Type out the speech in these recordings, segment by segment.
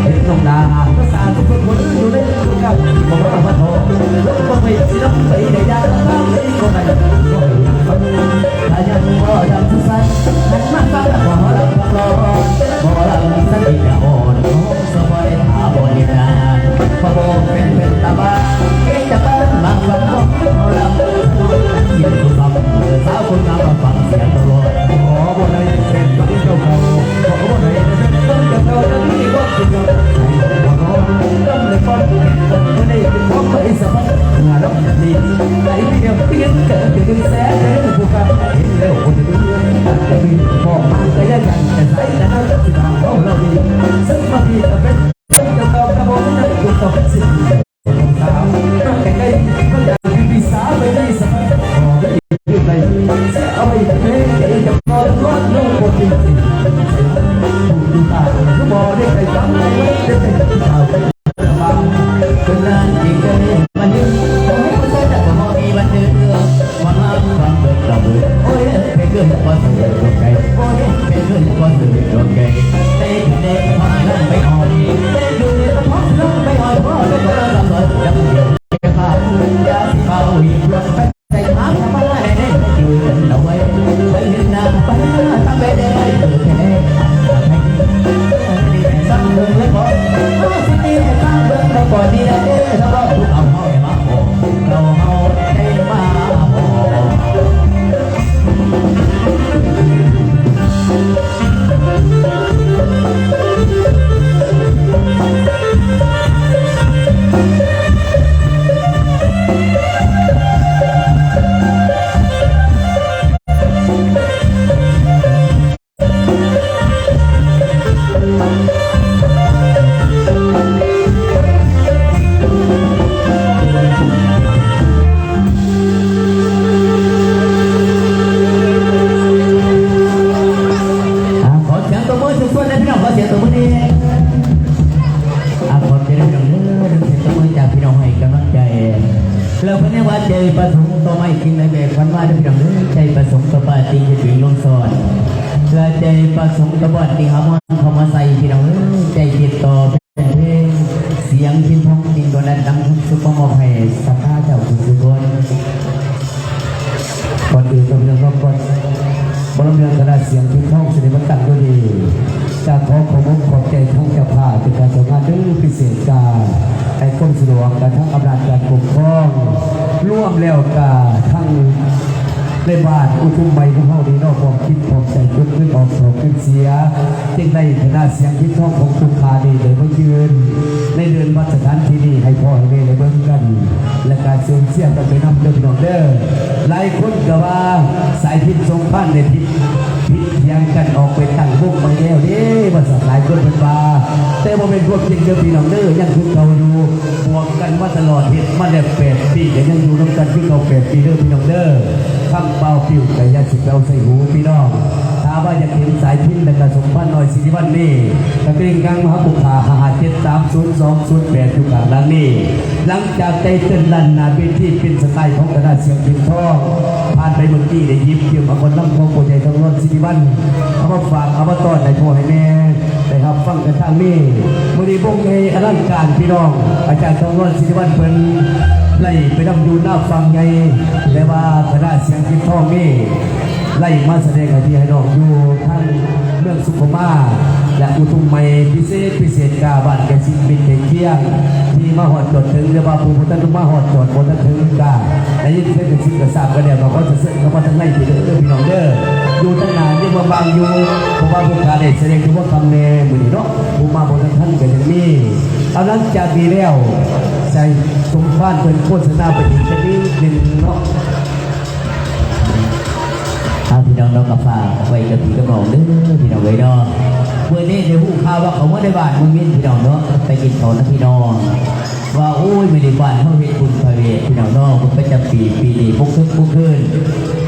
ເຮັດນ້ອງນາ ພາສາທຸກຄົນຢູ່ໃນໂລກາ ບໍ່ວ່າວ່າພໍ່ ລົງບໍ່ໄປ ຊິນຳໄປໄດ້ ຢ່າງທາງໃດກໍໄດ້ ຂໍໃຫ້ຟັງ ຖ້າຍັງບໍ່ທັນສຸດສັດ ຫັນມາຟັງ ຂໍລຳ ຂໍລຳ ສັນຕິກະອ່ອນ ຂອງສະບາຍ ຖ້າບໍ່ເຮັດງານ ບໍ່ເປັນ ເປັນຕາບ້ານ ເຮັດຈະບ້ານ ມາຟັງ ຂໍລຳ ຍິນດີຟັງ ສາວຄົນງາມ ມາຟັງສຽງຕະຫຼອດ ຂໍບໍ່ໄດ້ເປັນເຈົ້າເກົ່າ ຂໍບໍ່ໄດ້ເປັນເຈົ້າເກົ່າ ນັ້ນມີຄວາມສຸກໃນຫົວນອນ ນຳໃນຄວາມເປັນຄົນ ບໍ່ໄດ້ເປັນຂອງໃຜສະບັດ ເມື່ອລຳນີ້ ໃນເປັນເລື່ອງເປັນເກີດເປັນແສນ ເປັນຜູ້ກາເຫັນແລ້ວຄົນເມືອງ ອາດຈະມີຄວາມໝາຍກະຍານ ແຕ່ໃສກະນັ້ນ ຊິຖາມເຮົາເຫຼົ່ານີ້ ເຊິ່ງມາມີກະເປັນ ເຈົ້າເກົ່າກະບໍ່ມີ ຜູ້ຕ້ອງສິດ ອ່າ ຂໍສຽງຕົບມືສຸດໆ ໃຫ້ພີ່ນ້ອງ ຂໍສຽງຕົບມືແດ່. ອ່າ ຂອບໃຈເດີພີ່ນ້ອງເດີ ເດີ ສຽງຕົບມືຈາກພີ່ນ້ອງໃຫ້ກຳລັງໃຈ ແລ້ວເພິ່ນຍັງວ່າໃຈປະສົງຕໍ່ໄມ້ກິນໃນແບບພັນມາເດີພີ່ນ້ອງເດີ ໃຈປະສົງຕໍ່ປາຕິງເຮັດເປັນລົງສອນ ແລະໃຈປະສົງຕໍ່ບອນທີ່ຫາມອນເຂົ້າມາໃສ່ພີ່ນ້ອງເອີຍ ໃຈຕິດຕໍ່ແຟນເພງ ສຽງພິນທອງ ຈິງໂດນັດ ນຳຄວາມສຸກມາມອບໃຫ້ສັດທາເຈົ້າທຸກໆຄົນ. ກ່ອນອື່ນກໍເປັນເລື່ອງຂອງກ່ອນ ບໍ່ລຳເລື່ອງຄະນະສຽງພິນທອງ ຊິໄດ້ມາຕັ້ງຢູ່ນີ້ ກະຂໍຂອບອົກຂອບໃຈທາງເຈົ້າພາບ ເປັນການສະຫວັດດີພິເສດກາ ໃຫ້ຄວາມສະດວກກັບທາງອຳນາດການປົກຄອງ ລວມແລ້ວກະທັງໃນບ້ານອຸທຸມໃໝ່ຂອງເຮົານີ້ເນາະ ພ້ອມຈິດພ້ອມໃຈ ເກັບເງິນອອກສອກເງິນເສຍ ຈຶ່ງໄດ້ຄະນະສຽງພິນທອງຂອງຜູ້ຂ້ານີ້ໄດ້ມາຢືນໃນເດີ່ນວັດສະຖານທີ່ນີ້ ໃຫ້ພໍ່ໃຫ້ແມ່ໄດ້ເບິ່ງກັນ ແລະກະເຊີນເຊຍກັນໄປນຳເດີພີ່ນ້ອງເດີ. ຫຼາຍຄົນກະວ່າສາຍພິນສົມພານໄດ້ຜິດ ຜິດຖຽງກັນອອກໄປຕັ້ງວົງໃໝ່ແລ້ວເດ້ ວ່າຊັ້ນ ຫຼາຍຄົນເພິ່ນວ່າ ແຕ່ບໍ່ແມ່ນຄວາມຈິງເດີພີ່ນ້ອງເດີ ຍັງຄືເກົ່າຢູ່ ບວກກັນມາຕະຫຼອດ ເຮັດມາແລ້ວແປດປີ ກະຍັງຢູ່ນຳກັນຄືເກົ່າແປດປີເດີພີ່ນ້ອງເດີ. ຄຳເປົ່າປິວກະຢ່າຊິໄປເອົາໃສ່ຫູພີ່ນ້ອງ ຖ້າວ່າຢາກເຫັນສາຍພິນ ແລະກະສົມພານນ້ອຍ ສິລິວັນນີ້ ກະເປັນການມາຫາປຸກຄາ ຫ້າຫ້າເຈັດສາມສູນສອງສູນແປດ ຢູ່ຂ້າງຫຼັງນີ້. ຫຼັງຈາກໄຕເຕີນລານໜ້າເວທີ ເປັນສະໄຕຂອງຄະນະສຽງພິນທອງ ຜ່ານໄປເມື່ອກີ້ ໄດ້ຍິບຢືມເອົາກອນລຳຂອງພໍ່ໃຫຍ່ທອງນວນ ສິລິວັນ ເອົາມາຝາກ ເອົາມາຕ້ອນໃຫ້ພໍ່ໃຫ້ແມ່ ໄດ້ຮັບຟັງກັນທາງນີ້. ມື້ນີ້ວົງໃຫຍ່ອະລັງການພີ່ນ້ອງ ອາຈານທອງນວນ ສິລິວັນ ເພິ່ນໄດ້ໄປນຳຢູ່ນາຝັ່ງໃຫຍ່ ແຕ່ວ່າຄະນະສຽງພິນທອງນີ້ ໄລ່ມາສະແດງໃຫ້ພີ່ໃຫ້ນ້ອງຢູ່ທາງເມືອງສຸຂຸມມາ ແລະ ອຸທຸມໃໝ່ ພິເສດ ພິເສດກາ ບ້ານໃກ້ຊິດມິດໃກ້ຄຽງ ທີ່ມາຮອດຈອດເຖິງ ຫຼືວ່າຜູ້ບໍ່ທັນມາຮອດຈອດບໍ່ທັນເຖິງ ກະໄດ້ຍິນສຽງກະຊິບກະຊາບກັນແລ້ວ ກະຂໍເຊີນເຂົ້າມາທາງໃນພີ້ເດີພີ່ນ້ອງເດີ ຢູ່ທາງໜ້າຍັງບາງໆຢູ່ ເພາະວ່າຜູ້ກາໄດ້ສະແດງຢູ່ຫົວຄ່ຳແດ່ມື້ນີ້ເນາະ ຜູ້ມາບໍ່ທັນທັນກະຍັງມີ. ເອົາ ຫຼັງຈາກນີ້ແລ້ວ ໃສ່ສົມພານເພິ່ນໂຄສະນາໄປອີກຈັກນິດໜຶ່ງເນາະ. ເອົາ ພີ່ນ້ອງເນາະ ກະຝາກໄວ້ກັບພີ່ກັບນ້ອງເດີພີ່ນ້ອງເອີຍເນາະ ມື້ນີ້ໄດ້ຮູ້ຂ່າວວ່າເຂົາມາໃນບ້ານເມືອງມິນພີ່ນ້ອງເນາະ ໄປກິນເຂົ້ານຳພີ່ນ້ອງ ວ່າ ໂອ້ຍ ມື້ນີ້ບ້ານເຮົາເຮັດບຸນພະເວດພີ່ນ້ອງເນາະ ບຸນປະຈຳປີ ປີນີ້ບໍ່ຄຶກບໍ່ຄືນ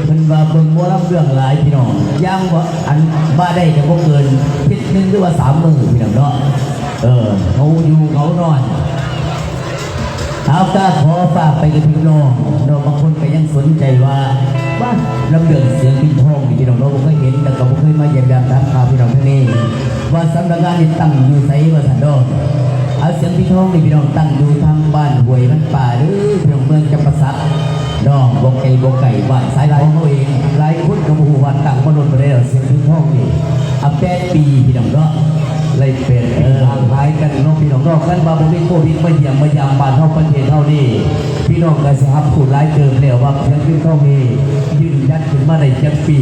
ເພິ່ນວ່າເບິ່ງໝໍລຳເລື່ອງຫຼາຍພີ່ນ້ອງ ຢ່າງວ່າ ອັນວ່າໄດ້ກະບໍ່ເກີນທິດໜຶ່ງ ຫຼືວ່າສາມມື້ພີ່ນ້ອງເນາະ ເອີ ເຮົາຢູ່ເຮົານອນ. ເອົາ ກະຂໍຝາກໄປກັບພີ່ນ້ອງເນາະ ບາງຄົນກະຍັງສົນໃຈວ່າ ວ່າລຳເລື່ອງສຽງພິນທອງນີ້ພີ່ນ້ອງເນາະ ບໍ່ເຄີຍເຫັນ ແຕ່ກະບໍ່ເຄີຍມາຢ້ຽມຢາມຖາມຂ່າວພີ່ນ້ອງທາງນີ້ ວ່າສຳນັກງານນີ້ຕັ້ງຢູ່ໃສວ່າຊັ້ນເນາະ. ອາ ສຽງພິນທອງນີ້ ພີ່ນ້ອງ ຕັ້ງຢູ່ທາງບ້ານຫ້ວຍມັນປ່າເດີ ພີ່ນ້ອງ ເມືອງຈຳປາສັກເນາະ ບໍ່ໄກບໍ່ໄກ ບ້ານສາຍທອງເຮົາເອງ. ຫຼາຍຄົນກໍບໍ່ຮູ້ວ່າຕັ້ງມາດົນປານໃດແລ້ວ ສຽງພິນທອງນີ້ ອາ ແປດປີ ພີ່ນ້ອງເນາະ ໄດ້ແປດປີ ເອີ ຫ່າງຫາຍກັນເນາະ ພີ່ນ້ອງເນາະ. ຄັນວ່າບໍ່ມີໂຄວິດມາຢ້ຽມມາຢາມບ້ານເຮົາ ປະເທດເຮົານີ້ ພີ່ນ້ອງກໍຊິຮັບຮູ້ຫຼາຍເຕີບແລ້ວວ່າ ສຽງພິນທອງນີ້ຢືນຢັນຂຶ້ນມາໄດ້ຈັກປີ.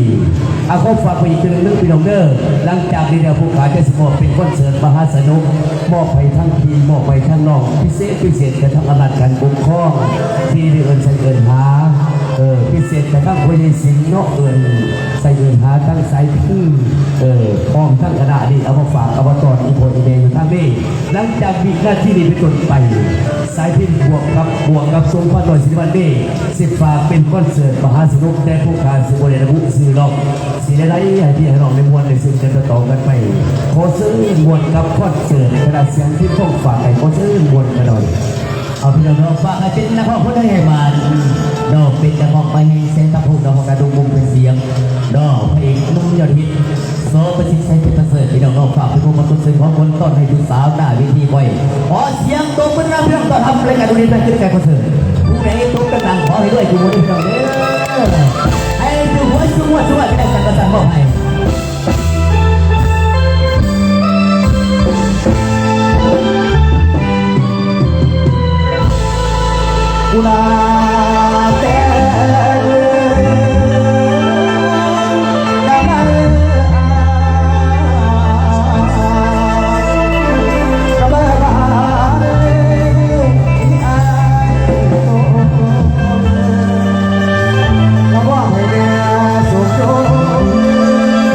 ອາ ຂໍຝາກໄວ້ອີກເທື່ອໜຶ່ງເດີ ພີ່ນ້ອງເດີ ຫຼັງຈາກນີ້ແລ້ວ ຜູ້ກາຈະຊິມອບເປັນຄອນເສີດມະຫາສະໜຸກ ມອບໃຫ້ທັງພີ່ ມອບໃຫ້ທັງນ້ອງ ພິເສດ ພິເສດກະທາງອຳນາດການປົກຄອງ ທີ່ໄດ້ເອີ້ນໃສ່ເອີ້ນຫາ ເອີ ພິເສດກະທາງພໍ່ໃຫຍ່ສິງເນາະ ເອີ້ນໃສ່ເອີ້ນຫາທັງສາຍຄື ເອີ ພ້ອມທັງຄະນະນີ້ ເອົາມາຝາກເອົາມາຕ້ອນອີ່ພໍ່ອີ່ແມ່ຢູ່ທາງນີ້. ຫຼັງຈາກວິນາທີນີ້ເປັນຕົ້ນໄປ ສາຍພິນບວກກັບ ບວກກັບສົມພັນ ຮ້ອຍສິລິວັນນີ້ ຊິຝາກເປັນຄອນເສີດມະຫາສະໜຸກ ແຕ່ຜູ້ກາຊິບໍ່ໄດ້ລະບຸຊື່ເນາະ ຊິໄດ້ໄລ່ໃຫ້ພີ່ໃຫ້ນ້ອງໄດ້ມ່ວນໄດ້ຊື່ນກັນຕໍ່ໆກັນໄປ. ຂໍເຊີນມ່ວນກັບຄອນເສີດຄະນະສຽງພິນທອງຝາກໃຫ້ ຂໍເຊີນມ່ວນກັນໜ້ອຍ. ເອົາ ພີ່ນ້ອງເນາະ ຝາກໃຫ້ເປັນນັກຮ້ອງຄົນໃດໃຫ້ມາເນາະ ເປັນນັກຮ້ອງໄປໃຫ້ແສນພະພູເນາະ ຂອງການດຸ່ມມຸມເປັນສຽງເນາະ ພະເອກໜຸ່ມຍອດຮິດ ສອ ປະສິດໄຊ ເພັດປະເສີດ ພີ່ນ້ອງເນາະ. ຝາກເປັນຜູ້ມາຊົມເຊີນຂອງຄົນຕ້ອນໃຫ້ຜູ້ສາວໜ້າເວທີໄວ້. ຂໍສຽງຕົບມືນຳພີ່ນ້ອງຕ້ອນຮັບລາຍການດູເດດແບບຂຶ້ນແກ່ຄອນເສີດ. ຜູ້ໃດຕົບດັງໆ ຂໍໃຫ້ລວຍຄູ່ໝູ່ເດີພີ່ນ້ອງເດີ. ໃຫ້ຖືກຫວຍສຸກງວດ ສຸກງວດ ໄປໄດ້ສັງກະສັນມອບໃຫ້. ຂໍໃຫ້ແມ່ສຸກສົມ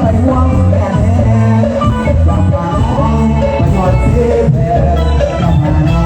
ไปห่วงแม่แท้ อยากพาน้องไปนอนเซแผ่กับหาน้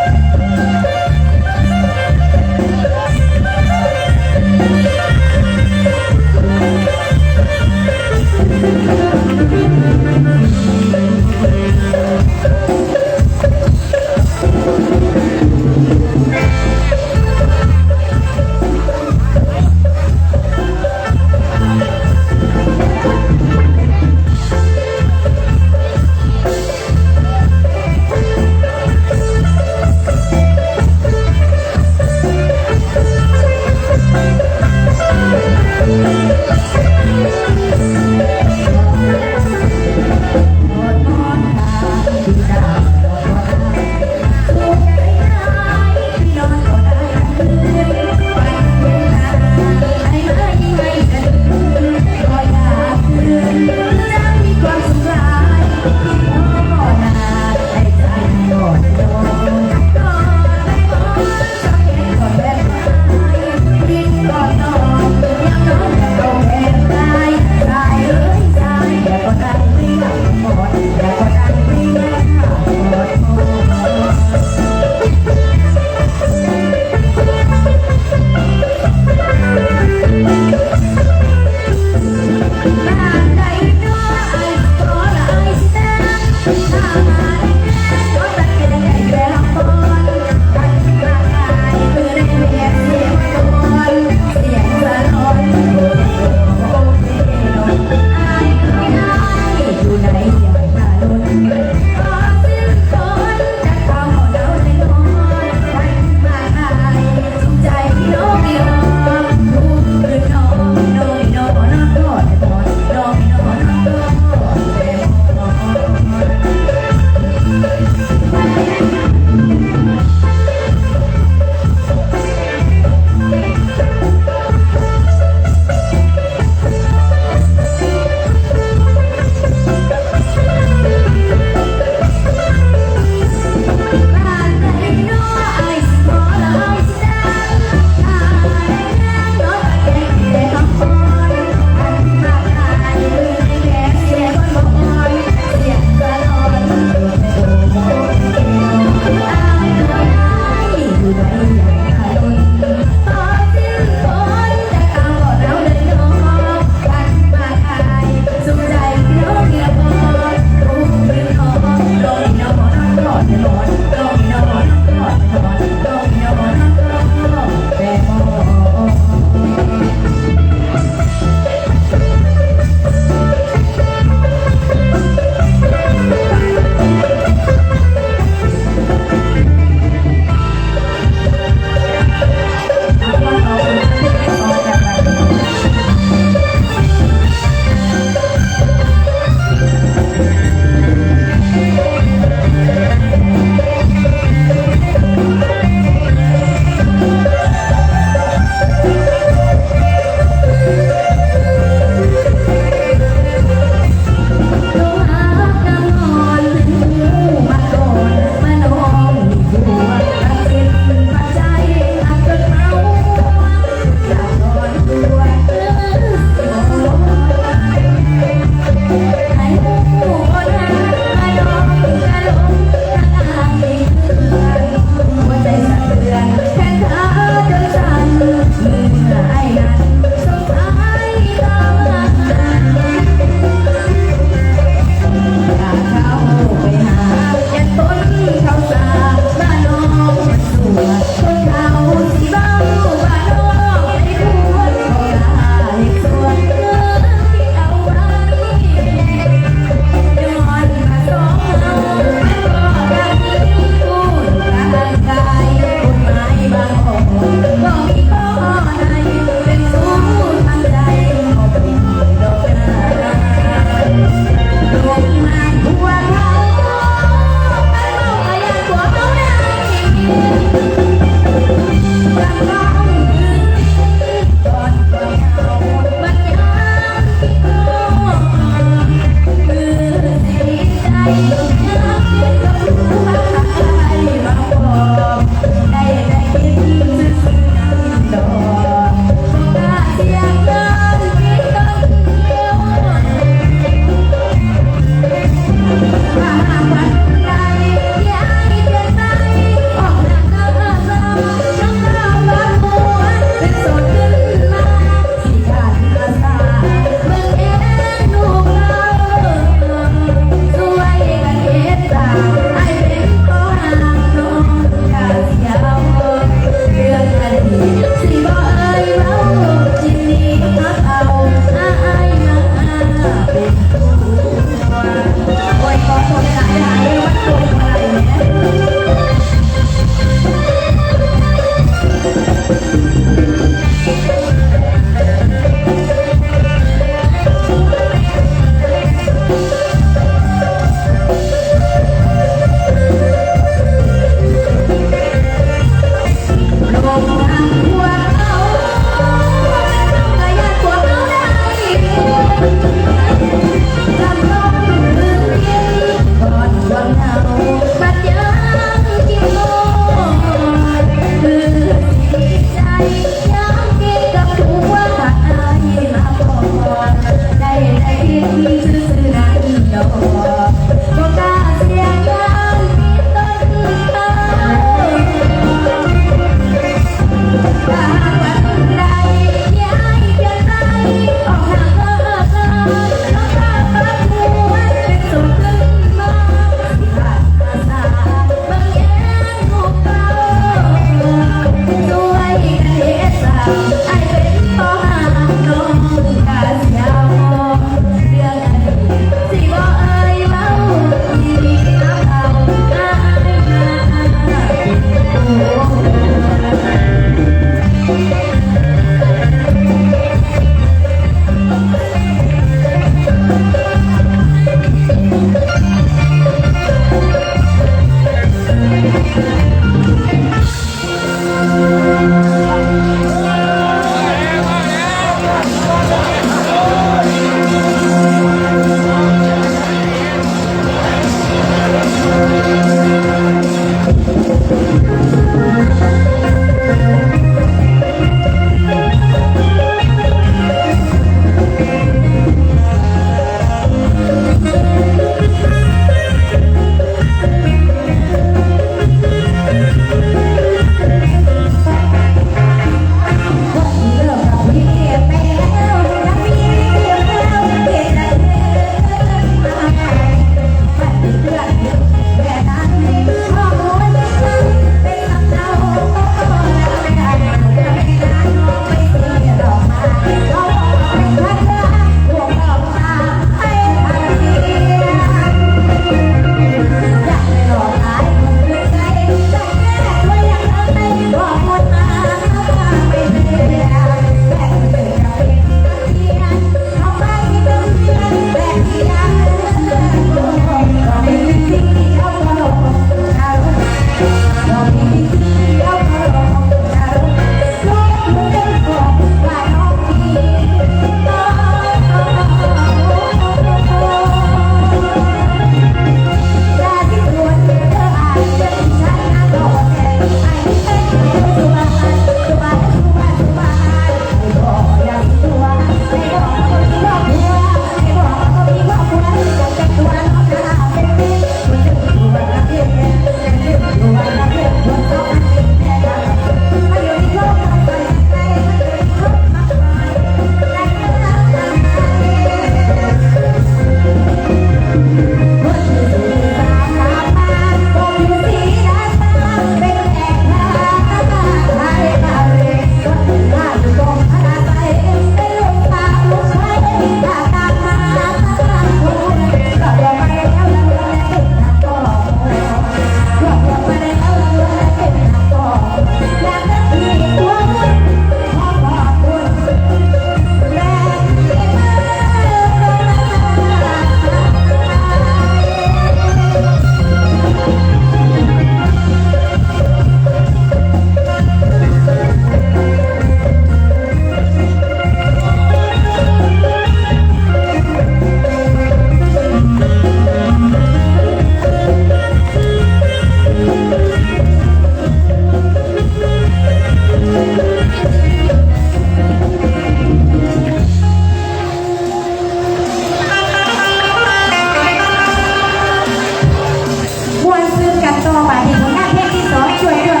ມ່ວນຊື່ນກັນຕໍ່ ບາດນີ້ຜົນງານເພງທີສອງ ຊ່ວຍເຫຼືອ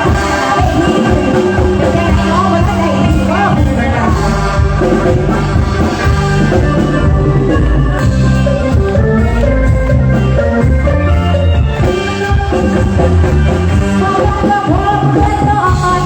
ເປັນຈັ່ງໃດເນາະ ບໍ່ທັນໄດ້ດີບໍ່ ຜູ້ປະກາດ. ຂໍບອກວ່າ ເພື່ອນຕອນ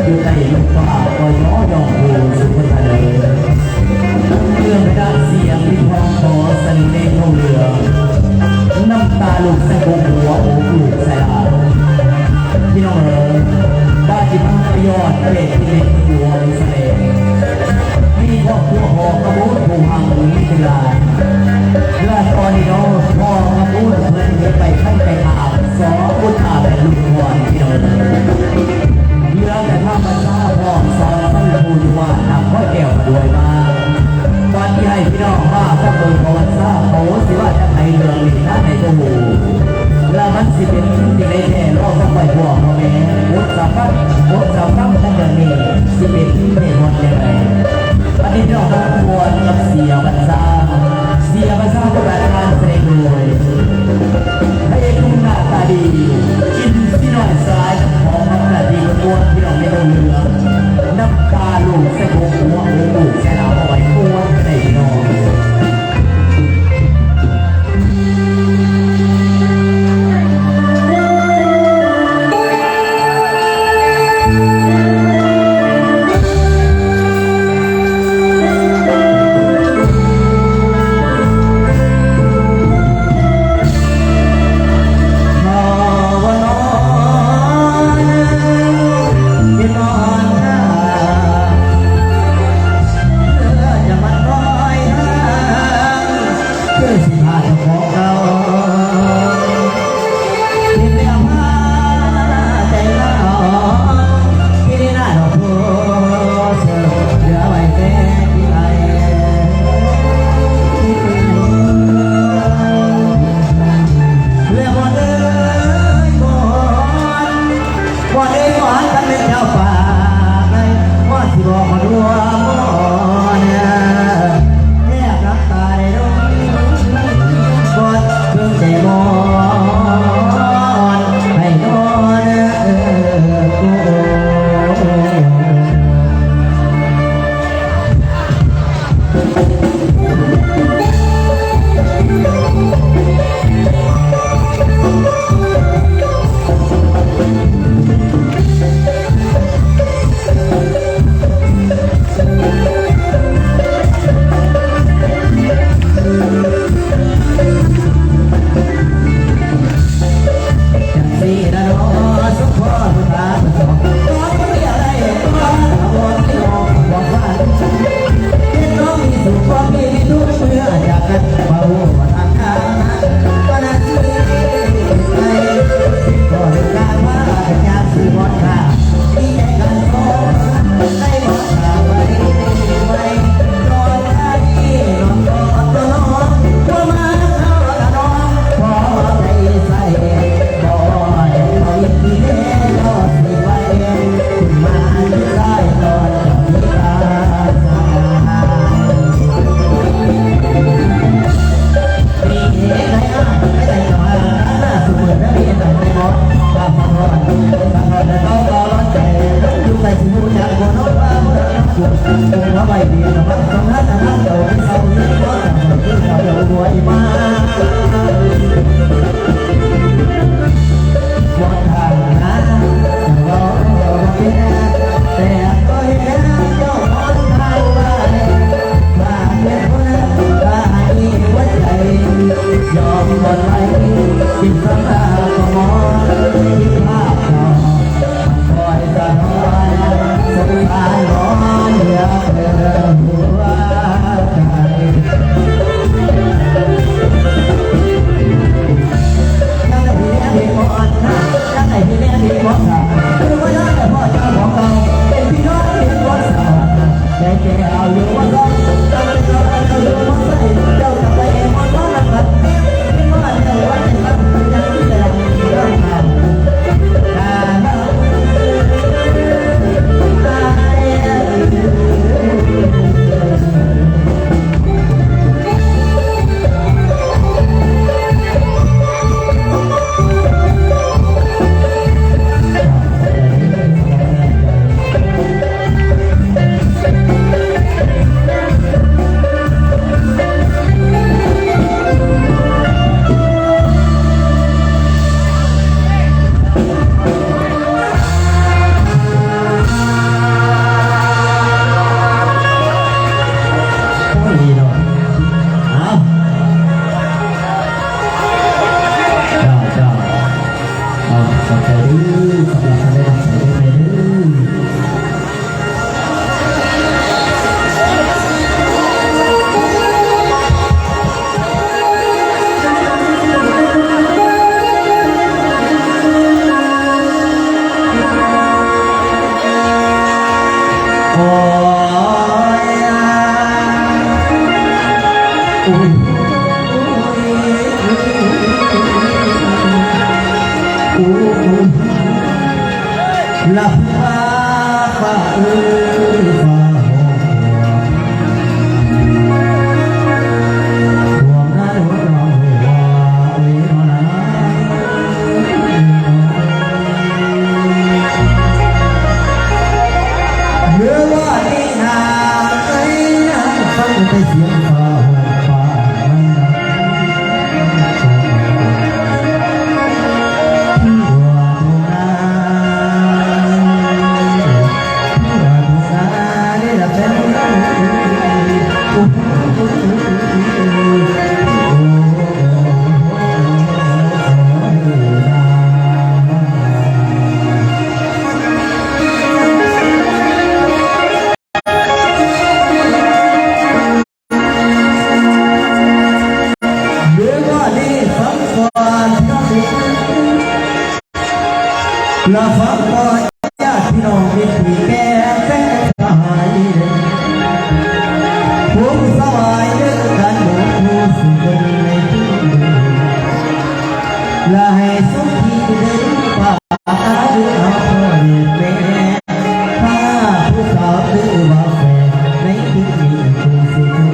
ຢູ່ໃຕ້ລົມຟ້າກໍຍໍຍ້ອງຜູ້ສຸຄົນທະເລີ ເມື່ອພະນະສຽງພິນທອງຂໍສະເໜ່ເນໂທເຫຼືອງ ນ້ຳຕາລູກໃສ່ກົກຫົວໂອບລູກໃສ່ຫຼານ. ພີ່ນ້ອງເອີຍ ບາດຊິມາຍອດເປດທີ່ເປັນຫົວສະເໜ່ ມີຄອບຄົວພໍ່ຂະບູນຜູ້ຮັ່ງມີຫຼາຍ ແລະຕອນນີ້ເນາະ ພໍ່ຂະບູນເພິ່ນໄປໄປຂ້າມສອງບຸດຕາແມ່ນລູກອ່ອນ ພີ່ນ້ອງເອີຍ ເຫຼືອແຕ່ທາງບັນຊາພ້ອມສອງພັນຜູ້ຢູ່ບ້ານນຳຮ້ອຍແກ້ວມາດ້ວຍມາ. ກ່ອນທີ່ໃຫ້ພີ່ນ້ອງມາຟັງເບິ່ງປະຫວັດສາດ ເຂົາຊິວ່າຈັ່ງໃດເລື່ອງນີ້ ທ່ານໃດບໍ່ຮູ້ ແລະມັນຊິເປັນຈັ່ງໃດແທ້ ລໍຟັງໄວ້ພວກພໍ່ແມ່ ອົດສາຟັງ ອົດສາຟັງ ໃນເລື່ອງນີ້ຊິເປັນແທ້ຮອດຈັ່ງໃດ. ບັດນີ້ພີ່ນ້ອງມາຮ່ວມກັບເສຍບັນຊາ ເສຍບັນຊາ ປະກາດການສະແດງໂດຍ ພະເອກໜຸ່ມໜ້າຕາດີ ອິນຊີນ້ອຍສາຍຂອງພັກກາດດີກວນໆ ພີ່ນ້ອງໃນໂຮງເຮືອນ ນ້ຳຕາລູກໃສ່ຫົວ ຫົວ ຫົວລູກໃສ່ລາວ ເອົາໄວ້ກວນໄດ້ພີ່ນ້ອງ. ໂອ້ຍ ໂອ້ຍ ໂອ້ຍ ລະຟ້າ ຟ້າເອີຍ ຟ້າຮ້ອງ ທ່ວມນາໂດດດອນຫົວ ໂອ້ຍ ນອນາ ເມື່ອວານນີ້ນາງເອີຍ ນາງຟັງແຕ່ສຽງຟ້າຮ້ອງ ຟ້າມັນດັງ ທົ່ວທົ່ວນາ ທົ່ວທົ່ວນາ ເດ້ລະແຟນ ໂອ້ໂຫ ໂອ້ໂຫ ໂອ້ໂຫ ໂອ້ໂຫ ເດີວ່າເດ ຟັງກ່ອນ ລະຟັງກ່ອນ ຍາດພີ່ນ້ອງມິດທີ່ແກ່ແຟນຂາຍ ຜູ້ສະບາຍເດີກັນໝົດຜູ້ສຸກຄົນໃນທີ່ນີ້ ລະໃຫ້ສຸກທີ່ເດີປ່າເດີເອົາພໍ່ເຮັດແມ່ ພາຜູ້ສາວຕື່ວ່າແຟນໃນຄືນນີ້ຜູ້ຊິເຖິງ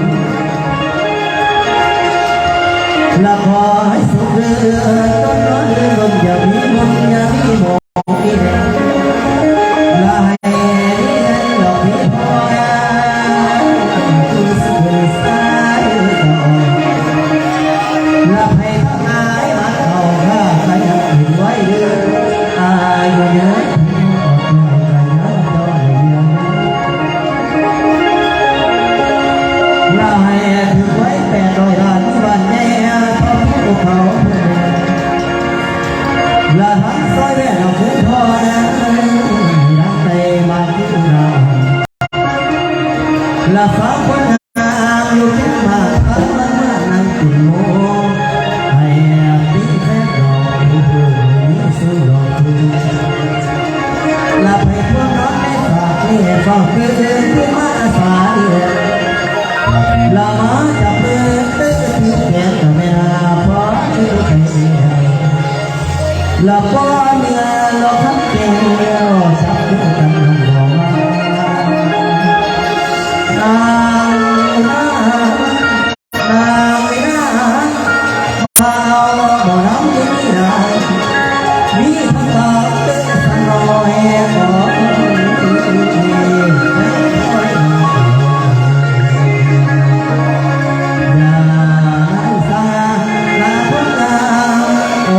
ລະຂໍໃຫ້ສຸກເດີ ຕົນນອນເດີລົມຢ່າມີມົນຢ່າມີໝອງອີແດງ ລະໃຫ້ມີເງິນດອກມີທອງ ຄືສາຍດອກ ລະໃຫ້ທັງຫຼາຍມາເຂົ້າຂ້າກະຍັງເປັນໄວເດີ ອາຍຸຍືນ ອອກໄປກະຍັງຕ້ອງເລີຍ ລະໃຫ້ຖືກໄວ້ແປດຮ້ອຍລ້ານ ມີບ້ານໃຫຍ່ເທົ່າພູເຂົາ ລະທັງຊອຍແວ່ນເອົາເງິນທອງ ໃຫ້ດັງໄດ້ມາຄືນາ ລະສາວຄົນງາມຢູ່ເທິງບ້ານ ພາກັນມານັ່ງກິນໝູ ໃຫ້ມີແຟນດອກຜູ້ຜູ້ມີຊື່ດອກ ລະໃຜພວກນ້ອງໃນສາດນີ້ ເຝົ້າຕື່ນຄືມາສາເອີຍ ລະມາຈັບມື ຕື່ນແຂນກັນແມ່ນາ ພໍຄືໄປແລ້ວ ລະບໍ່ເມື່ອລອກຄັນແກ້ວ ຈັບມືກັນນຳບໍ່ມາ ນາງນາ ນາງເວລາ ບ່າວໝໍລຳຢູ່ນີ້ລະ ມີຜູ້ສາວເປັນສັນນ້ອຍ ຂໍ ຢ່ານາງສາ ລາຄົນງາມ ໂອ້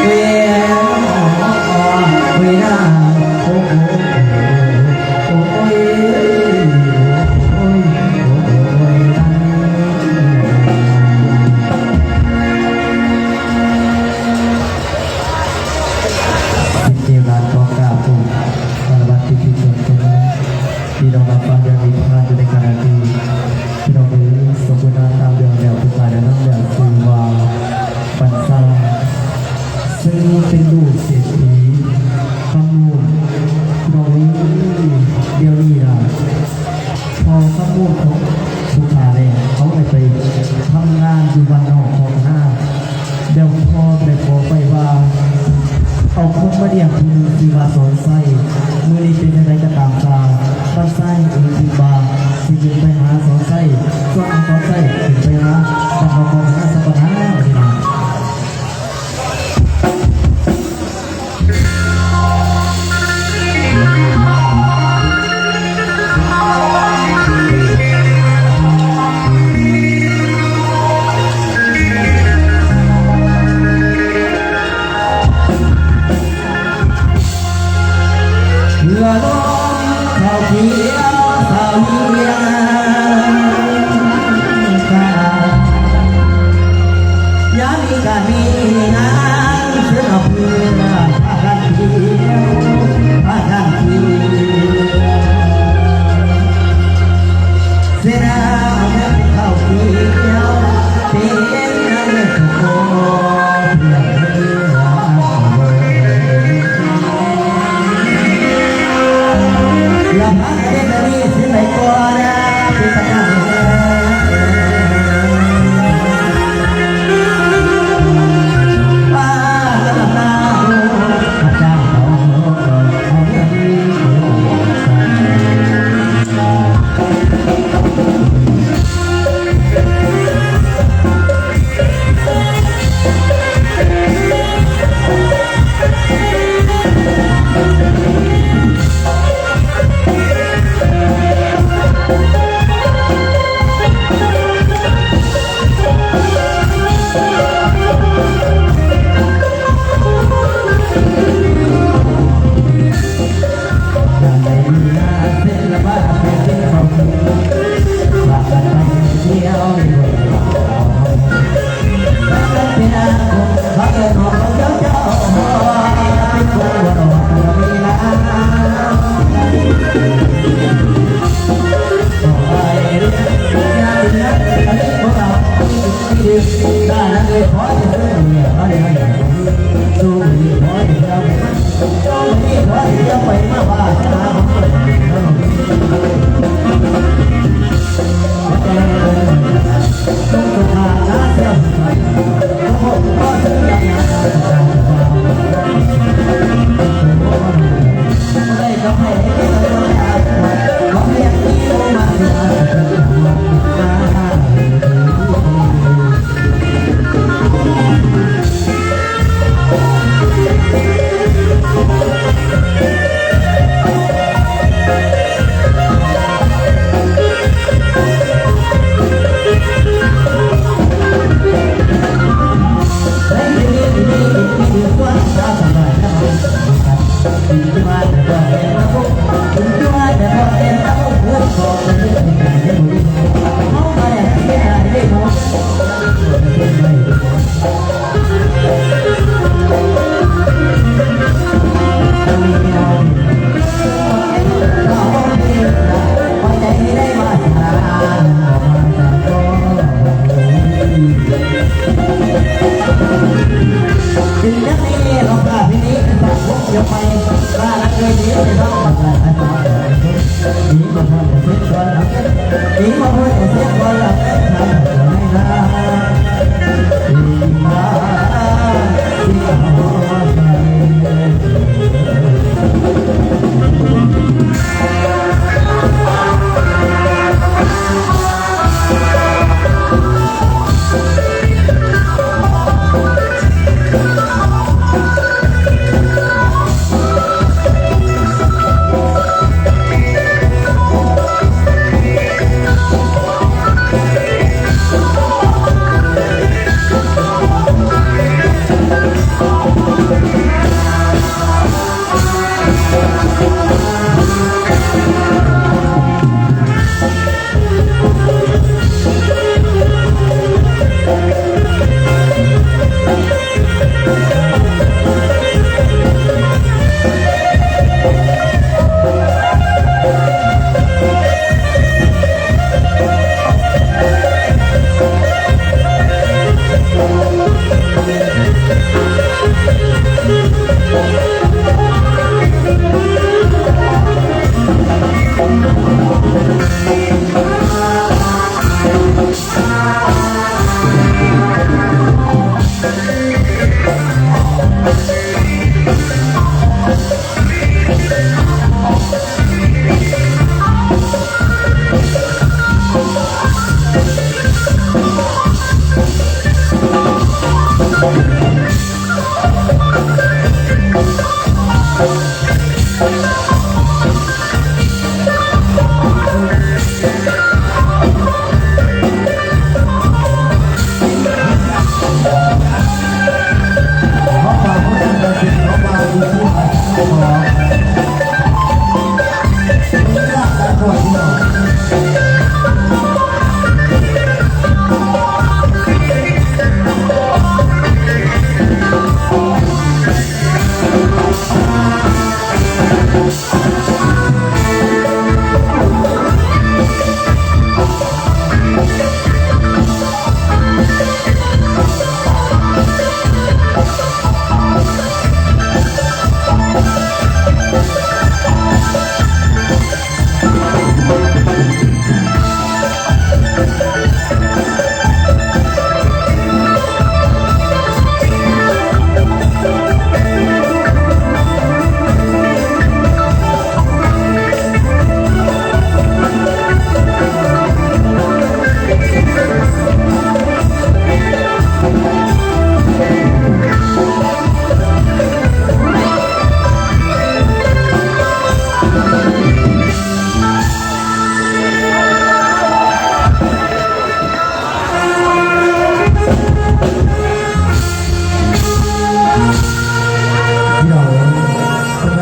ເວລາ ເວລາ ໂອ້ ໂອ້ ໂອ້ຍ ໂອ້ຍ ໂອ້ຍ ໂອ້ຍ ສິດເດວດານຂໍກາບຂອບຄາລະວະທີ່ທີ່ເກີດຂຶ້ນ ພີ່ນ້ອງຮັບຟັງຢ່າງນິທານຢູ່ໃນຂະນະນີ້ ພີ່ນ້ອງເອີຍ ສົມມຸດນາມຕາມເລື່ອງແລ້ວ ຜູ້ຂາຍແນະນຳແລ້ວ ຊື່ວ່າ ບັນຊາ ເຊິ່ງເປັນລູກເສດຖີຄຳມູນ ພີ່ນ້ອງເອີຍ ດຽວນີ້ນະ ພໍ່ຄຳມູນຂອງຜູ້ຂ້າແລ້ວ ເຂົາໄດ້ໄປທຳງານຢູ່ບ້ານນອກຄອກນາ ແລ້ວພໍ່ໄດ້ຂໍໄປວ່າ ເອົາຄົນມາລ້ຽງຜູ້ໜຶ່ງຊື່ວ່າສອນໄຊ ມື້ນີ້ເປັນຈັ່ງໃດກໍຕາມຊາ ບັນຊາຍັງເອີ່ຍອີກວ່າ ຊິຂຶ້ນໄປຫາສອນໄຊ ຊວນສອນໄຊຂຶ້ນໄປຫາບ້ານນອກຄອກນາສະກ່ອນນາ ບັດນີ້ນະ. ລະລອງເຂົ້າກຽມສາວເຮືອນກາ ພີ່ນ້ອງເອີຍ ເພິ່ນວ່າ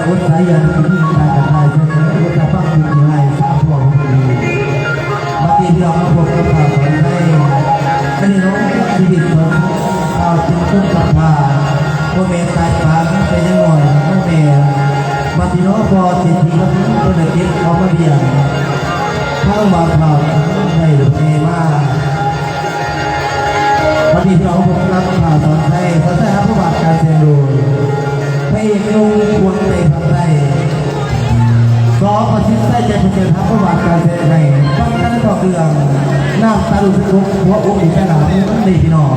ອົດສາຍຢານ ທີ່ມີການກະທາຍ ເພິ່ນວ່າອົດສາຟັງຜູ້ທີ່ຮ້າຍ ສາມພວກເພິ່ນດີ. ບັດນີ້ພີ່ນ້ອງມາພົບກັບຂ້າສອນໄຊ ອັນນີ້ເນາະ ຊີວິດຂອງຊາວເປັນຄົນກຳພ້າ ພໍ່ແມ່ຕາຍປາງແຕ່ຍັງນ້ອຍ ພໍ່ແມ່ ບັດນີ້ເນາະ ພໍ່ເສດຖີ ເພິ່ນໄດ້ເກັບເອົາມາລ້ຽງ ທາງບ່າວເຖົ້າໄດ້ແຜ່ມາ. ວັນນີ້ພີ່ນ້ອງພົບກັບຂ້າສອນໄຊ ສອນໄຊຫາຜູ້ບາດການແສນໂດນ ນຸ່ງຄວນໃຈພັກໄດ້ ສ ປະສິດໄຊ ໃຈເພິ່ນເດີນທາງ ບໍ່ຫວານການແສໃຫ້ ຟັງກັນຕໍ່ເລື່ອງ ນ້ຳຕາລຸດສະກົບ ຫົວອົກດີແຕ່ຫຼາຍ ນີ້ພີ່ນ້ອງ.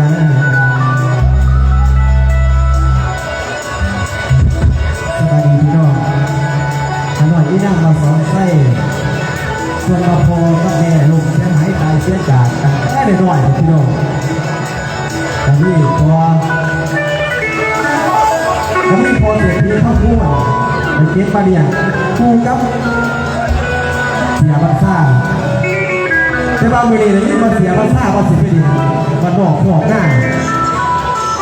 ລະນະ. ສະບາຍດີພີ່ນ້ອງ ຂ້ານ້ອຍອີນາງມາສອນໄຊ ສ່ວນວ່າພໍ່ກັບແມ່ລົ້ມເສຍຫາຍຕາຍເສຍຈາກກັນແຕ່ນ້ອຍໆ ພີ່ນ້ອງ. ກໍມີພໍ່ ກໍມີພໍ່ເສດຖີພະພູມ ໄປເກັບມາລ້ຽງຄູ່ກັບເສຍບັນຊາ. ແຕ່ວ່າມື້ນີ້ໄດ້ຍິນວ່າເສຍບັນຊາວ່າຊິໄປຫຼິ້ນບ້ານນອກນອກນາ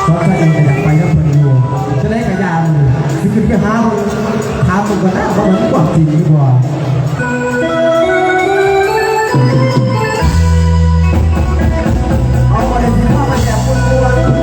ສອນໄຊເອງກໍຢາກໄປນຳເພິ່ນຢູ່. ຈັ່ງໃດກໍຢ່າ ມື້ນີ້ຊິຂຶ້ນໄປຫາເບິ່ງ ຖາມເບິ່ງກ່ອນນະ ວ່າມັນຄວາມຈິງຫຼືບໍ່. ເອົາ ບໍ່ໄດ້ຊິພາໄປແບບມ່ວນໆ.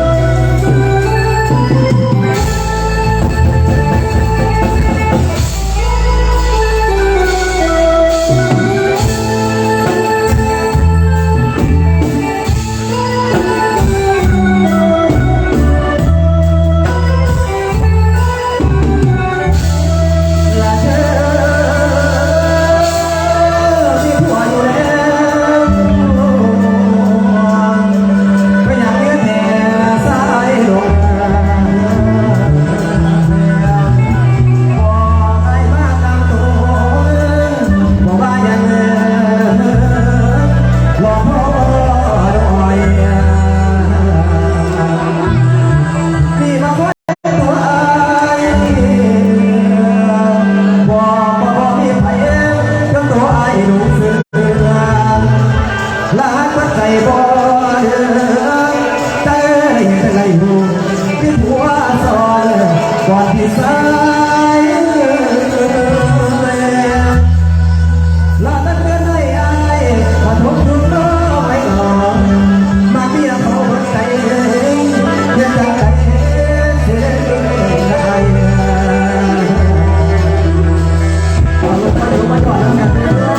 ບໍ່ເດີ ໃຈໄດ້ຮູ້ ຄືຜົວສອນ ກ່ອນທີ່ສາຍ ລະຕັກເຕືອນໃຫ້ອ້າຍ ປະທົບທຸກນ້ອຍໜໍ ມັກເມຍເຂົາເບິດໃຈ ເຮັດຈັ່ງໃດຊິໄດ້ ເອົາລົງມາຢູ່ມາຈອດນຳກັນເດີ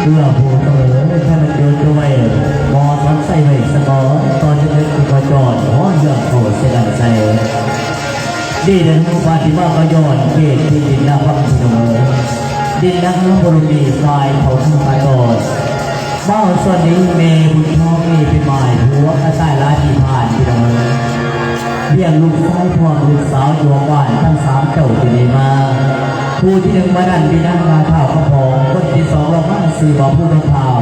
ເພື່ອຜູ້ສະເໝີ ໃຫ້ມັນຢູ່ດ້ວຍ ໝໍສັນໃສ່ໄວ້ສະກ່ອນ ຕໍ່ຈະເປັນຜູ້ມາຈອດ ຂໍເລື່ອງເຂົ້າເສຍໃສ່ ດີເດີນຜູ້ປາຕິມາກໍຍ້ອນ ເຂດທີ່ດິນນາພັງສະເໝີ ດິນນາບຸລຸມີຝ່າຍເຂົ້າທາງການຕອດ. ເວົ້າສ່ວນນີ້ແມ່ບຸນທອງນີ້ເປັນໝ້າຍຜົວກະຕ່າຍຫຼາຍປີຜ່ານ ພີ່ນ້ອງເອີຍ. ລ້ຽງລູກຊາຍພ້ອມລູກສາວຢູ່ບ້ານທັງສາມເຈົ້າຢູ່ນີ້ມາ. ຜູ້ທີໜຶ່ງມານັ້ນມີນາງວ່າທ້າວຄຳພອງ, ຄົນທີສອງລອງມາຊື່ວ່າພູທອງທ້າວ,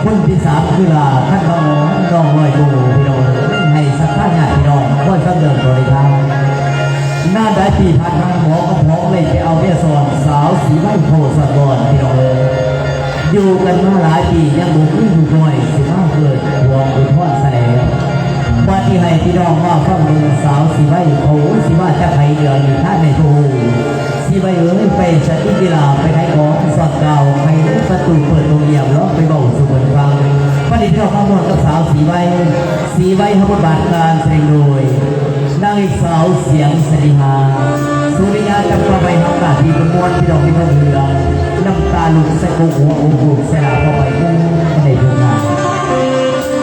ຄົນທີສາມຄືຫຼ້າຄັນທະອອນ ນ້ອງນ້ອຍໂມ ພີ່ນ້ອງເອີຍ. ໃຫ້ສັດທາຍາດພີ່ນ້ອງຄອຍຟັງເລື່ອງຕໍ່ນິທານ. ນານຫຼາຍປີຜ່ານມາ ໝໍຄຳພອງໄດ້ໄປເອົາເມຍສອນສາວສີໄວເຂົ້າສອນບ່ອນ ພີ່ນ້ອງເອີຍ. ຢູ່ກັນມາຫຼາຍປີຍັງບໍ່ຄືລູກນ້ອຍຊິມາເກີດຄວາມອຸທົນຊະແລ້ວ. ບັດນີ້ໃຫ້ພີ່ນ້ອງມາຟັງເບິ່ງສາວສີໄວເຂົາຊິມາຈາກໃຜ ເລື່ອງນິທານໃຫ້ຮູ້. ສີໄວເອີຍ ໄປສະຕິດເວລາໄປຂາຍຂອງ ສອດກ່າວໃຫ້ປະຕູເປີດໂຮງຮຽນ ລອງໄປເວົ້າສູ່ເພິ່ນຟັງ. ບັດນີ້ພີ່ນ້ອງມາມ່ວນກັບສາວສີໄວ. ສີໄວ ຮັບບົດບາດການສະແດງໂດຍ ນາງເອກສາວສຽງສະລິຫາ ສຸລິຍາ ຈຳປາໄວ ຮັບໜ້າທີ່ເປັນມ່ວນພີ່ນ້ອງທີ່ເຂົາເຫຼືອ ນ້ຳຕາລຸກໃສ່ກົກຫົວອົບໂອກໃສ່ໜ້າພໍ່ໄປຜູ້ໃດຜູ້ງາມ.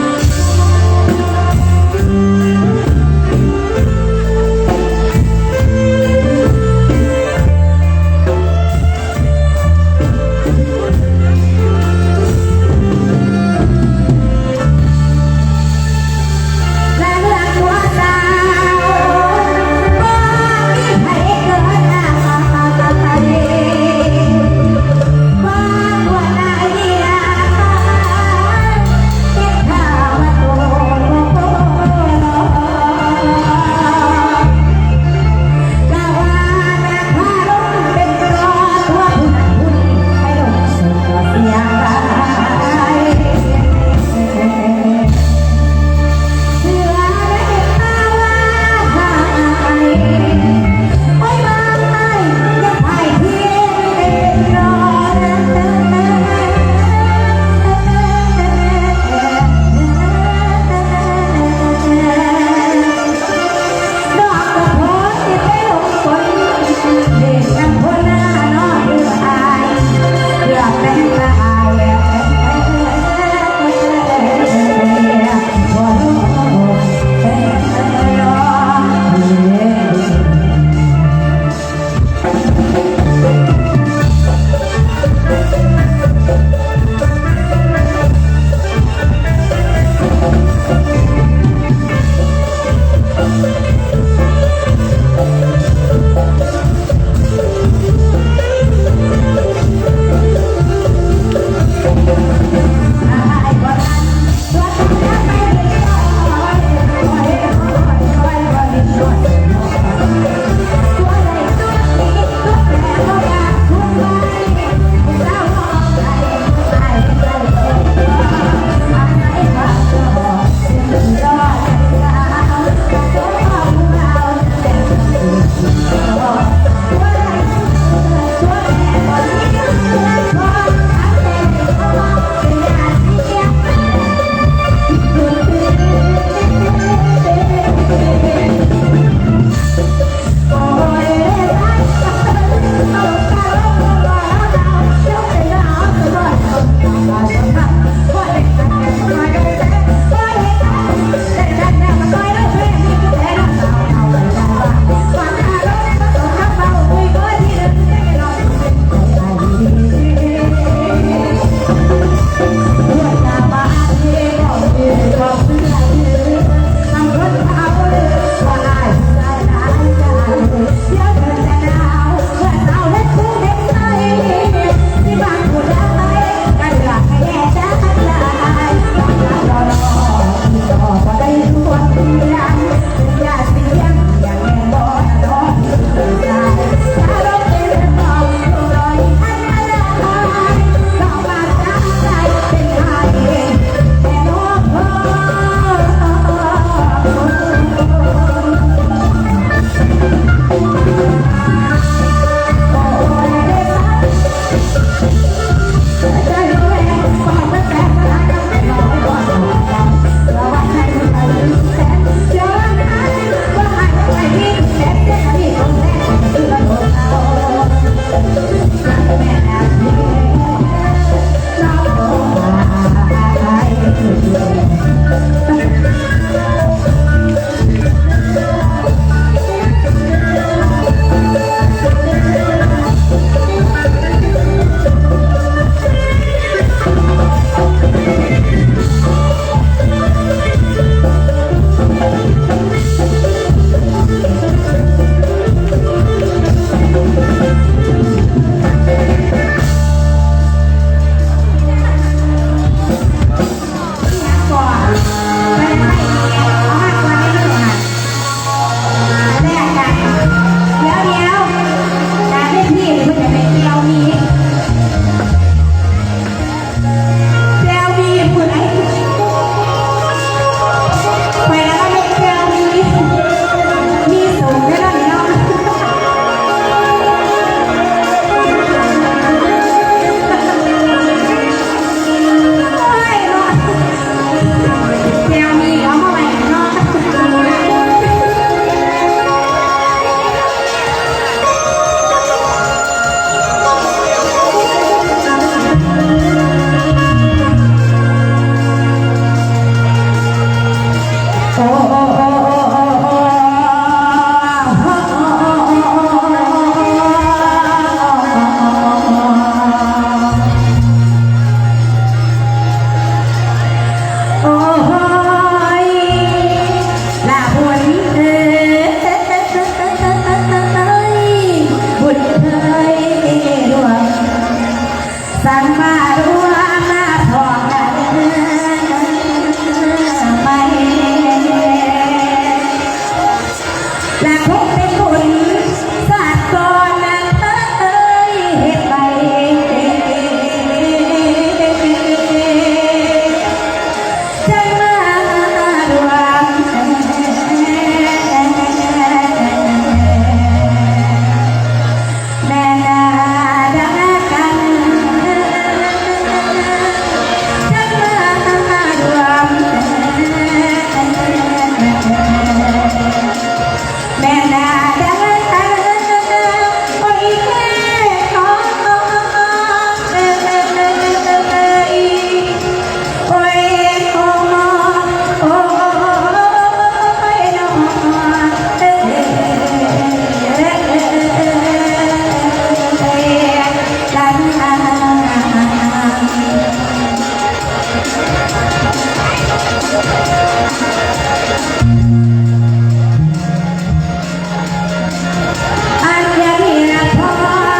ອັນດຽວນີ້ລະພໍ່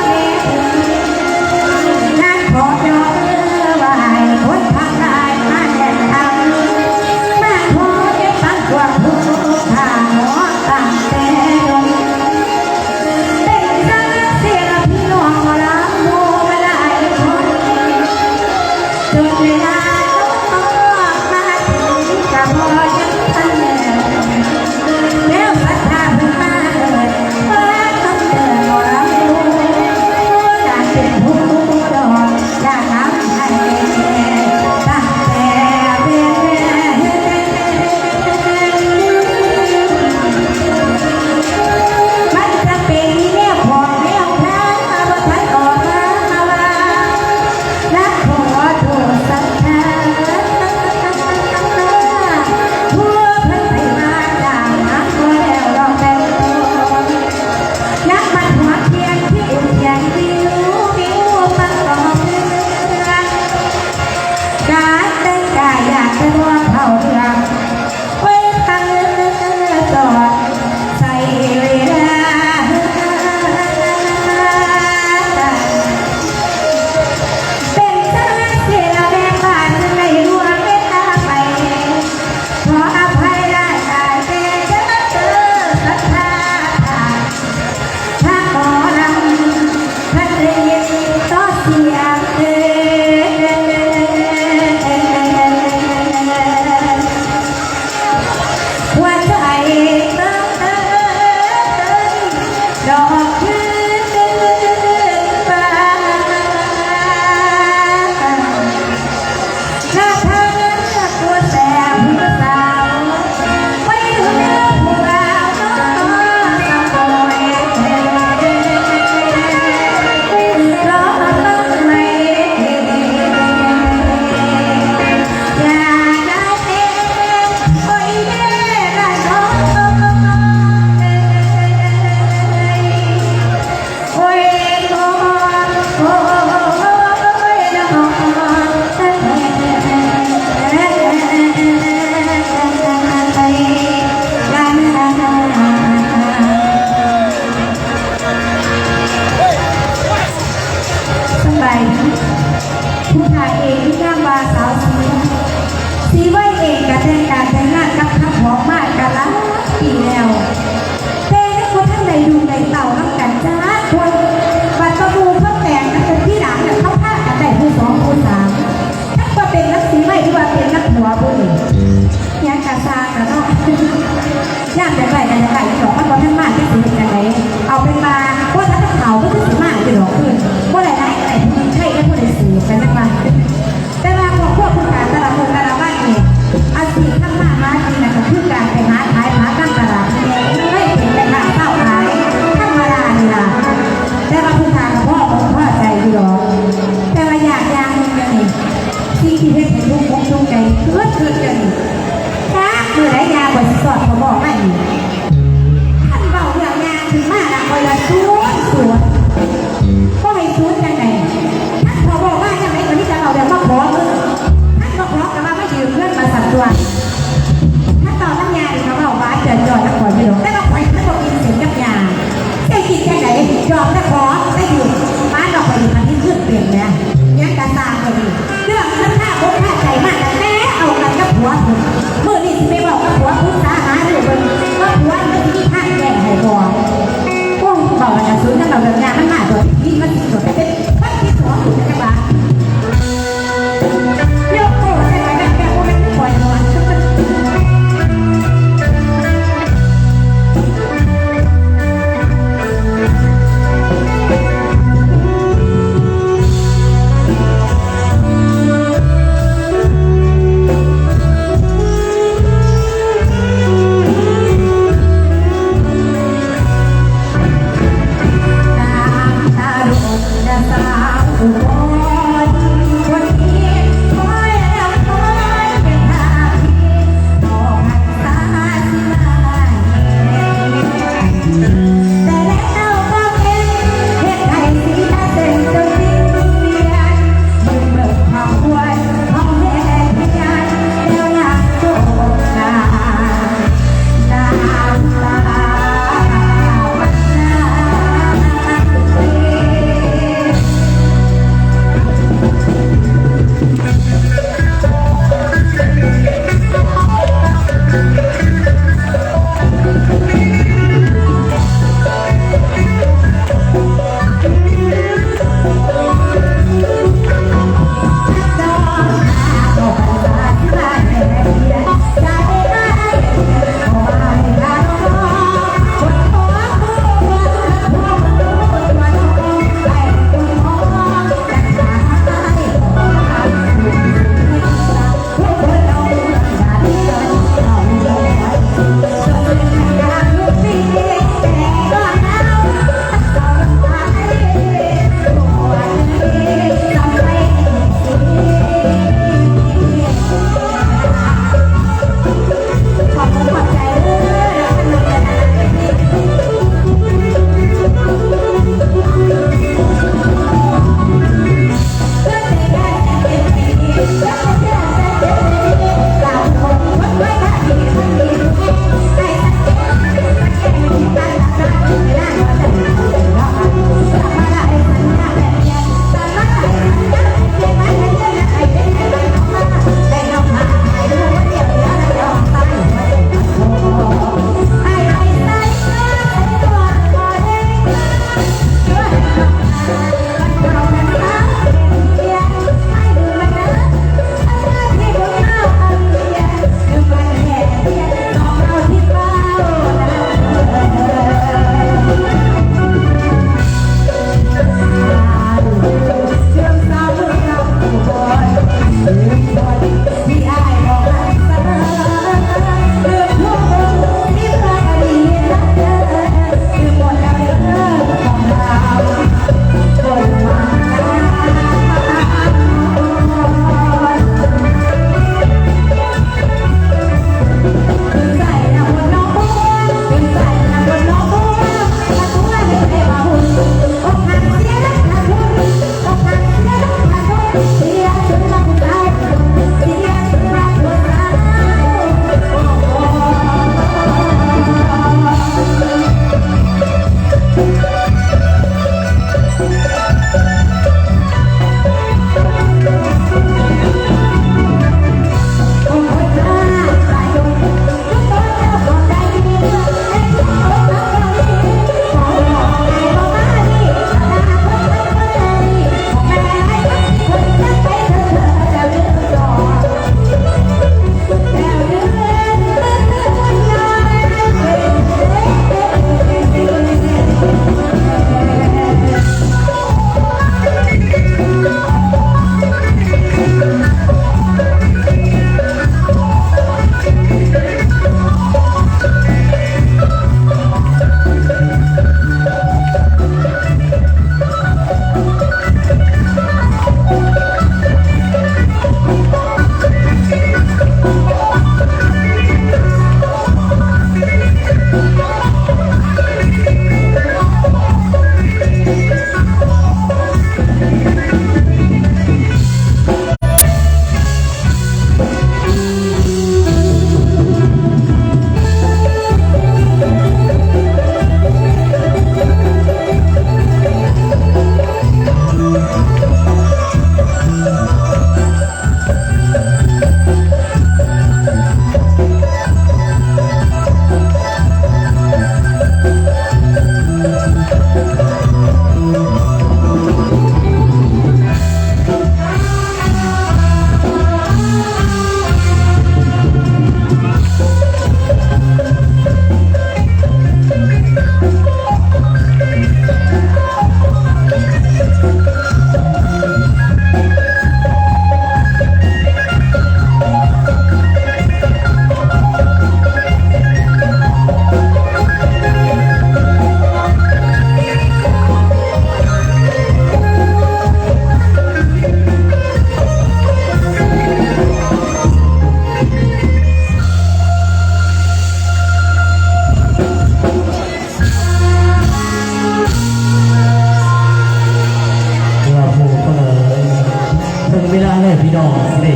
ແມ່ ນາງຂໍຍົກມືໄຫວ້ຄົນທັງຫຼາຍມາແນະນຳ ມາຂໍເຮັດປັງກວາງຜູ້ຂ້າເນາະ ຕັ້ງແຕ່ດົນ ເປັນຈັ່ງຊີ້ລະພີ່ນ້ອງໝໍລຳໝູ່ຫຼາຍຄົນ ຈົນເວລານ້ອງມາເຖິງກະບໍ່ຍັງທັນແລ້ວ ແລ້ວສັດທາເພິ່ນມາເອີ້ນ ເອີ້ນນ້ອງເອີ້ນໝໍລຳໝູ່ ການເປັນຜູ້ດອກ ການແຕ່ງກາຍຢາກຈະບໍ່ເຂົ້າເລື່ອງ ໂອ້ຍ ທາງເດີນຈອດໃຊ້ເວລາ ເປັນຈັ່ງໃດຊິລະແມ່ບ້ານ ຈຶ່ງໄດ້ລ່ວງເວລາໄປ ຂໍອະໄພຫຼາຍໆ ແດ່ເດີສັດທາ ຖ້າໝໍລຳທັນໄດ້ຍິນຕໍ່ສຽງເອີ ຫົວໃຈເຕັ້ນເຕັ້ນດອກຄືນບານ ລະທາງຜູ້ແຊບຜູ້ສາວ ໄປເດີຜູ້ບ່າວນ້ອຍສະໂພຍ ລໍເບິ່ງໃໝ່ ຢ່າໄດ້ເປັນ ໂອ້ຍເດລະນ້ອຍ ໂອ້ຍ ໂອ້ຍ ໂອ້ຍ ໂອ້ຍ ສະບາຍດີ ຜູ້ຂ້າເອງມີນາມວ່າສາວສີ ສີໄວເອງກະແຕ່ງການແຕ່ງງານກັບຄຳຫອມມາກະຫຼາຍປີແລ້ວ. ແຕ່ຍັງບໍ່ທັນໄດ້ລູກໄດ້ເຕົ້ານຳກັນຈັກຄົນ ບັດວ່າໝູ່ເຂົາແຕ່ງກັນໄປທີຫຼັງ ແລ້ວເຂົາພາກັນໄດ້ຜູ້ສອງຜູ້ສາມ ຈັກວ່າເປັນນຳສີໄວ ຫຼືວ່າເປັນນຳຜົວບຸນີ້ ຫຍັງກະຊ່າງລະເນາະ ຍາມຢາກໄດ້ກະຢາກໄດ້ຢູ່ດອກ ມັນບໍ່ທັນມາ ຈັກຊິເຮັດຈັ່ງໃດ. ເອົາເປັນວ່າ ໂອ້ ຖ້າເຂົາເຂົາຄືຊິມາຢູ່ດອກ ຄືບໍ່ໄດ້ຫຼາຍ ໄດ້ຜູ້ໜຶ່ງໄທ ໄດ້ຜູ້ໃດສູບກັນຈັ່ງວ່າ ແຕ່ວ່າຄອບຄົວຄຸນຕາແຕ່ລະມື້ແຕ່ລະວັນນີ້ ອາຊີບທຳມາຫາກິນນະ ກໍຄືການໄປຫາຂາຍຜັກນຳຕະຫຼາດນີ້ແຫຼະ ເລີຍເປັນແມ່ຄ້າຊາວຂາຍທຳມະດານີ້ລະ. ແຕ່ວ່າຜູ້ຂ້າກໍພໍອົກພໍໃຈຢູ່ດອກ ແຕ່ວ່າຍາກຢ່າງໜຶ່ງດຽວນີ້ ສິ່ງທີ່ເຮັດໃຫ້ທຸກອົກທຸກໃຈ ເກີດຂຶ້ນດຽວນີ້ ຈັກມື້ໃດຍ່າຂ້ອຍຊິຊອດເຂົ້າໝໍ້ມາອີກ. ຄັນເວົ້າເລື່ອງຍ່າຂຶ້ນມາລະ ຂ້ອຍລະສູນສວນ ບໍ່ໃຫ້ສູນຈັ່ງໃດ. ຄັນພໍ່ບອກວ່າຈັ່ງໃດກໍມີແຕ່ເວົ້າແລ້ວມາຂໍເງິນ ຄັນບໍ່ຂໍກໍວ່າມາຢືມເງິນມາຊັ້ນຕົວະ. ຄັນເວົ້ານຳຍ່ານີ້ກໍເວົ້າຫວານຈ່ອຍໆນຳຂ້ອຍຢູ່ດອກ ແຕ່ວ່າຂ້ອຍມັນບໍ່ກິນເສັ້ນກັບຍ່າ ຊິກິນຈັ່ງໃດ ຍອມແຕ່ຂໍແຕ່ຢືມ. ປານວ່າຂ້ອຍນີ້ຄັນມີເງິນເປັນແຫຼະ ຫຍັງກະຊ່າງຂ້ອຍນີ້ ເລື່ອງມັນຄາອົກຄາໃຈມາຕັ້ງແຕ່ເອົາກັນກັບຜົວພຸ້ນ. ມື້ນີ້ຊິໄປເວົ້າກັບຜົວ ປຶກສາຫາລືເບິ່ງວ່າຜົວມັນຊິມີທາງແກ້ໃຫ້ບໍ່. ໂອ້ຍ ເວົ້າແລ້ວກະສູນ ຄັນເວົ້າເລື່ອງຍາມັນມາຕົວະ ທີ່ມັນຊິຕົວະເປັນຄົນທີສອງພຸ້ນຈັກວ່າ. ໂຍກໂອ້ ແຕ່ໄປແບບ ແບບບໍ່ແມ່ນຂ້ອຍດອກ.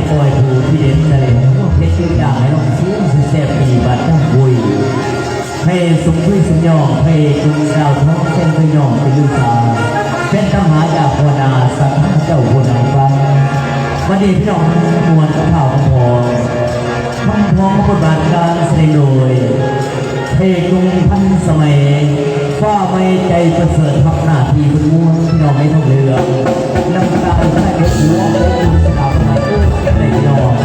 ປ່ອຍຜູ້ທີ່ເດັ່ນທະເລ ເພັດຄືກາງໃຫ້ນ້ອງເສຍງແຊບດີບາດນ້ອງກຸຍ ໃຫ້ສົມຄຸຍສົມຍອງ ໃຫ້ກຸນດາວທອງແສນຄືຍອງເປັນລູກສາວ ແຟນຕາມຫາຢາກຫົວໜ້າ ສັກເຈົ້າຫົວໜ້າຟັງ ບັດນີ້ພີ່ນ້ອງມ່ວນກັບຂ່າວຄຳພ້ອງ ຄຳພ້ອງບົດບາດການສະແດງໂດຍ ເພງໜຸ່ມທັນສະໄໝ ຟ້າໃໝ່ໃຈປະເສີດ ຮັບໜ້າທີ່ບຸນມ່ວນ ພີ່ນ້ອງໃນທ້ອງເລື່ອງ ນ້ຳຕາໃສ່ຫົວໃຈ ຄົນສາວໃໝ່ເອີຍ ໃນພີ່ນ້ອງ.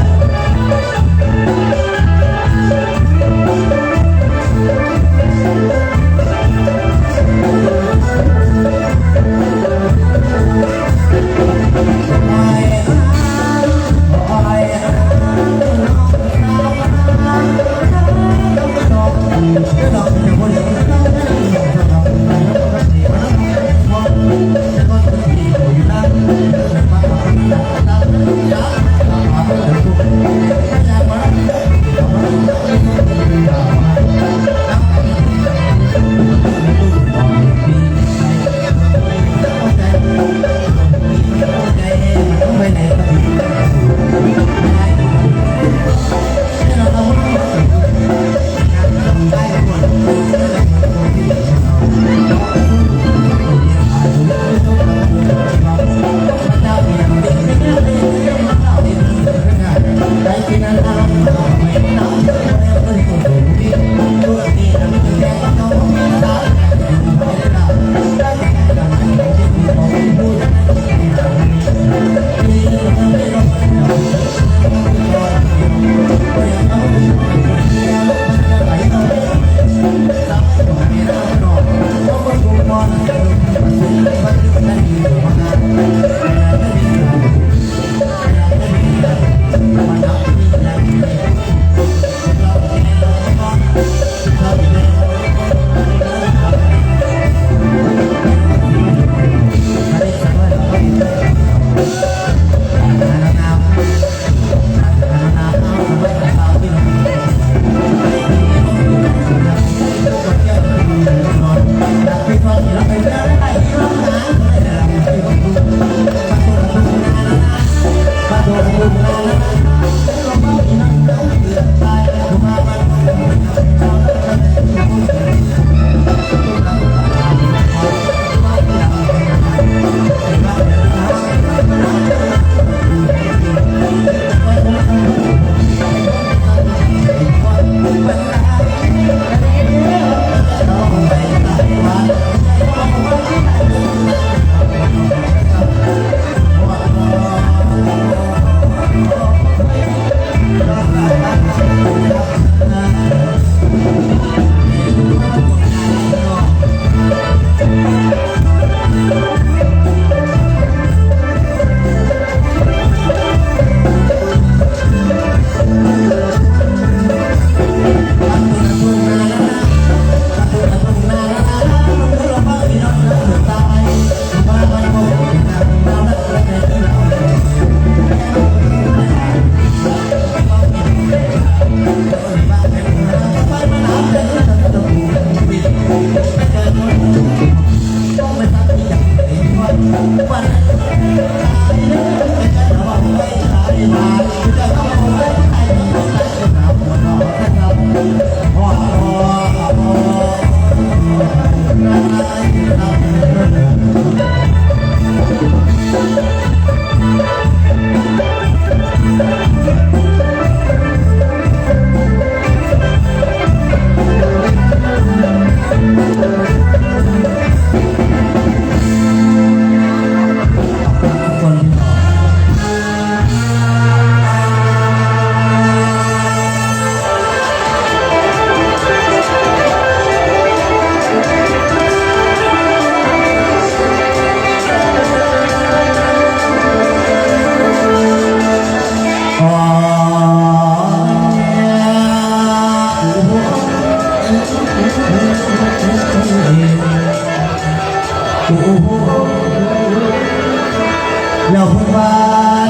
ລາວເພິ່ນວ່າ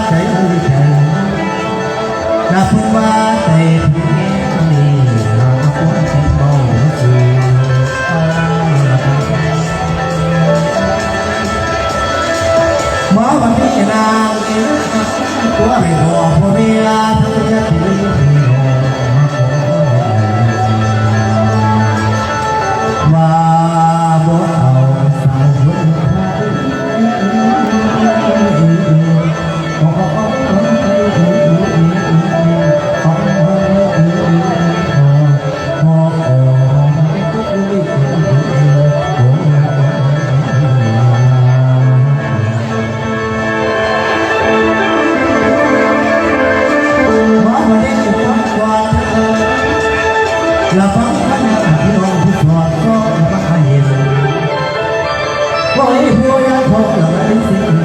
ໃຈ ລາວເພິ່ນວ່າໃຈ ມາວັນນີ້ນາງເອງ ຕົວໃຫ້ພໍ່ ພໍ່ແ ບໍ່ຢາກພໍກະໄດ້ຊິ